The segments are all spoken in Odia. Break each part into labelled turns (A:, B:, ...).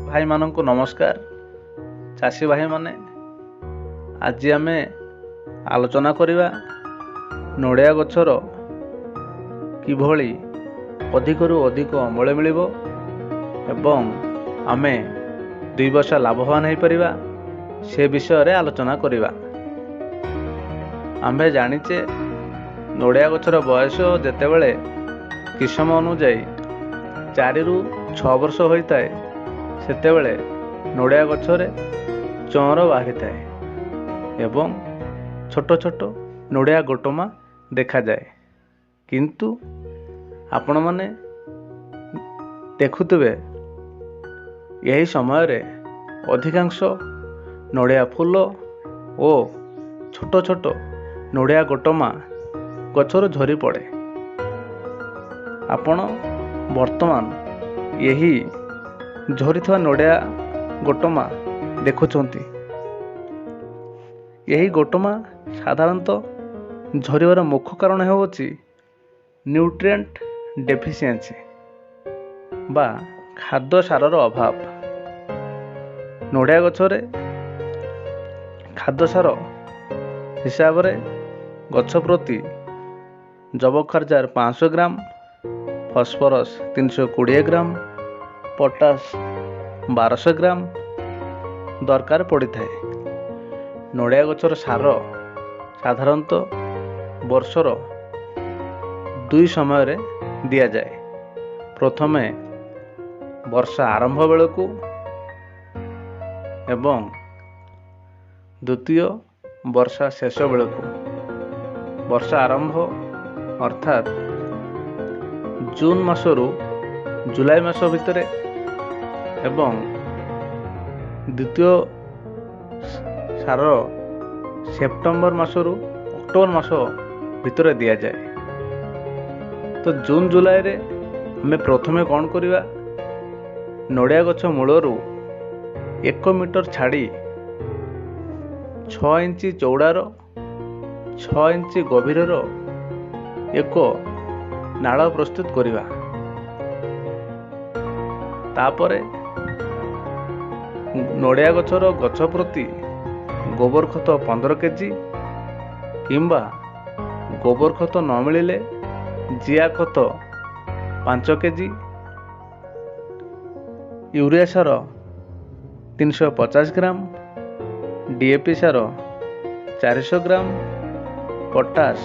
A: ଭାଇମାନଙ୍କୁ ନମସ୍କାର। ଚାଷୀ ଭାଇମାନେ, ଆଜି ଆମେ ଆଲୋଚନା କରିବା ନଡ଼ିଆ ଗଛର କିଭଳି ଅଧିକରୁ ଅଧିକ ଅମଳ ମିଳିବ ଏବଂ ଆମେ ଦୁଇ ବର୍ଷ ଲାଭବାନ ହୋଇପାରିବା, ସେ ବିଷୟରେ ଆଲୋଚନା କରିବା। ଆମ୍ଭେ ଜାଣିଛେ, ନଡ଼ିଆ ଗଛର ବୟସ ଯେତେବେଳେ କିସମ ଅନୁଯାୟୀ 4ରୁ 6 ବର୍ଷ ହୋଇଥାଏ, ସେତେବେଳେ ନଡ଼ିଆ ଗଛରେ ଚଅଁର ବାହାରିଥାଏ ଏବଂ ଛୋଟ ଛୋଟ ନଡ଼ିଆ ଗୋଟମା ଦେଖାଯାଏ। କିନ୍ତୁ ଆପଣମାନେ ଦେଖୁଥିବେ, ଏହି ସମୟରେ ଅଧିକାଂଶ ନଡ଼ିଆ ଫୁଲ ଓ ଛୋଟ ଛୋଟ ନଡ଼ିଆ ଗୋଟମା ଗଛରୁ ଝରି ପଡ଼େ। ଆପଣ ବର୍ତ୍ତମାନ ଏହି ଝରିଥିବା ନଡ଼ିଆ ଗୋଟମା ଦେଖୁଛନ୍ତି। ଏହି ଗୋଟମା ସାଧାରଣତଃ ଝରିବାର ମୁଖ୍ୟ କାରଣ ହେଉଅଛି ନ୍ୟୁଟ୍ରିଏଣ୍ଟ ଡେଫିସିଏନ୍ସି ବା ଖାଦ୍ୟ ସାରର ଅଭାବ। ନଡ଼ିଆ ଗଛରେ ଖାଦ୍ୟ ସାର ହିସାବରେ ଗଛ ପ୍ରତି ଯବକ୍ଷାରଜାନ 500 ଗ୍ରାମ, ଫସ୍ଫରସ୍ 320 ଗ୍ରାମ, ପଟାସ 1200 ଗ୍ରାମ ଦରକାର ପଡ଼ିଥାଏ। ନଡ଼ିଆ ଗଛର ସାର ସାଧାରଣତଃ ବର୍ଷର ଦୁଇ ସମୟରେ ଦିଆଯାଏ। ପ୍ରଥମେ ବର୍ଷା ଆରମ୍ଭ ବେଳକୁ ଏବଂ ଦ୍ୱିତୀୟ ବର୍ଷା ଶେଷ ବେଳକୁ। ବର୍ଷା ଆରମ୍ଭ ଅର୍ଥାତ୍ ଜୁନ୍ ମାସରୁ ଜୁଲାଇ ମାସ ଭିତରେ ଏବଂ ଦ୍ୱିତୀୟ ସାର ସେପ୍ଟେମ୍ବର ମାସରୁ ଅକ୍ଟୋବର ମାସ ଭିତରେ ଦିଆଯାଏ। ତ ଜୁନ୍ ଜୁଲାଇରେ ଆମେ ପ୍ରଥମେ କ'ଣ କରିବା? ନଡ଼ିଆ ଗଛ ମୂଳରୁ 1 ମିଟର ଛାଡ଼ି 6 ଇଞ୍ଚ ଚଉଡ଼ାର, 6 ଇଞ୍ଚ ଗଭୀରର ଏକ ନାଳ ପ୍ରସ୍ତୁତ କରିବା। ତାପରେ ନଡ଼ିଆ ଗଛର ଗଛ ପ୍ରତି ଗୋବର ଖତ 15 କେଜି କିମ୍ବା ଗୋବର ଖତ ନ ମିଳିଲେ ଜିଆ ଖତ 5 କେଜି, ୟୁରିଆ ସାର 350 ଗ୍ରାମ, ଡିଏପି ସାର 400 ଗ୍ରାମ, ପଟାସ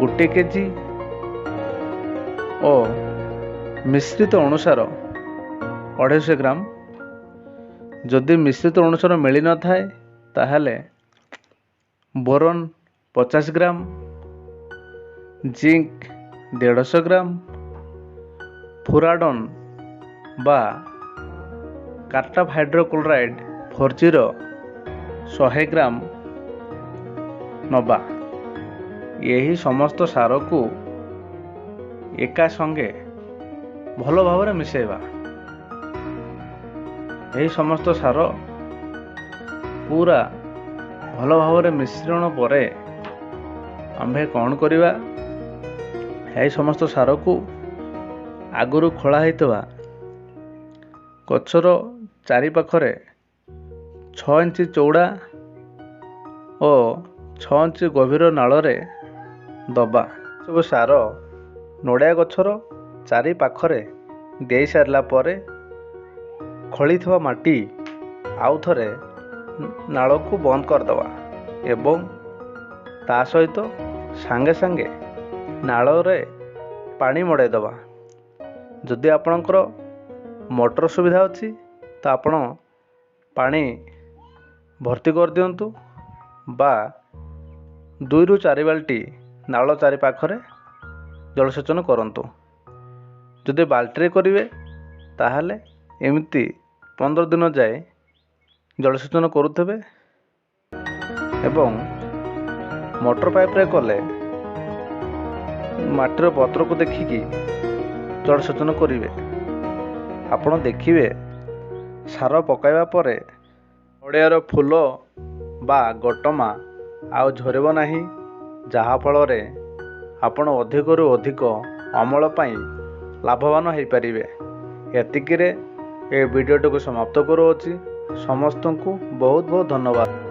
A: 1 କେଜି ଓ ମିଶ୍ରିତ ଅଣୁସାର 250 ଗ୍ରାମ। ଯଦି ମିଶ୍ରିତ ଅଣୁସାର ମିଳିନଥାଏ, ତାହେଲେ ବୋରନ୍ 50 ଗ୍ରାମ, ଜିଙ୍କ 150 ଗ୍ରାମ, ଫୁରାଡନ୍ ବା କାର୍ଟାପ୍ ହାଇଡ୍ରୋକ୍ଲୋରାଇଡ଼୍ 40 100 ଗ୍ରାମ ନେବା। ଏହି ସମସ୍ତ ସାରକୁ ଏକା ସଙ୍ଗେ ଭଲ ଭାବରେ ମିଶାଇବା। ଏହି ସମସ୍ତ ସାର ପୁରା ଭଲ ଭାବରେ ମିଶ୍ରଣ ପରେ ଆମ୍ଭେ କ'ଣ କରିବା? ଏହି ସମସ୍ତ ସାରକୁ ଆଗରୁ ଖୋଳା ହୋଇଥିବା ଗଛର ଚାରିପାଖରେ 6 ଇଞ୍ଚ ଚଉଡ଼ା ଓ 6 ଇଞ୍ଚ ଗଭୀର ନାଳରେ ଦବା। ସବୁ ସାର ନଡ଼ିଆ ଗଛର ଚାରିପାଖରେ ଦେଇସାରିଲା ପରେ ଖୋଳିଥିବା ମାଟି ଆଉ ଥରେ ନାଳକୁ ବନ୍ଦ କରିଦେବା ଏବଂ ତା ସହିତ ସାଙ୍ଗେ ସାଙ୍ଗେ ନାଳରେ ପାଣି ମଡ଼ାଇଦେବା। ଯଦି ଆପଣଙ୍କର ମୋଟର ସୁବିଧା ଅଛି, ତ ଆପଣ ପାଣି ଭର୍ତ୍ତି କରିଦିଅନ୍ତୁ ବା 2ରୁ 4 ବାଲ୍ଟି ନାଳ ଚାରିପାଖରେ ଜଳସେଚନ କରନ୍ତୁ। ଯଦି ବାଲ୍ଟିରେ କରିବେ, ତାହେଲେ ଏମିତି 15 ଦିନ ଯାଏ ଜଳସେଚନ କରୁଥିବେ ଏବଂ ମୋଟର ପାଇପ୍ରେ କଲେ ମାଟିର ପତ୍ରକୁ ଦେଖିକି ଜଳସେଚନ କରିବେ। ଆପଣ ଦେଖିବେ, ସାର ପକାଇବା ପରେ ନଡ଼ିଆର ଫୁଲ ବା ଗୋଟମା ଆଉ ଝରିବ ନାହିଁ, ଯାହାଫଳରେ ଆପଣ ଅଧିକରୁ ଅଧିକ ଅମଳ ପାଇଁ ଲାଭବାନ ହୋଇପାରିବେ। ଏତିକିରେ ଏ ଭିଡ଼ିଓଟିକୁ ସମାପ୍ତ କରୁଅଛି। ସମସ୍ତଙ୍କୁ ବହୁତ ବହୁତ ଧନ୍ୟବାଦ।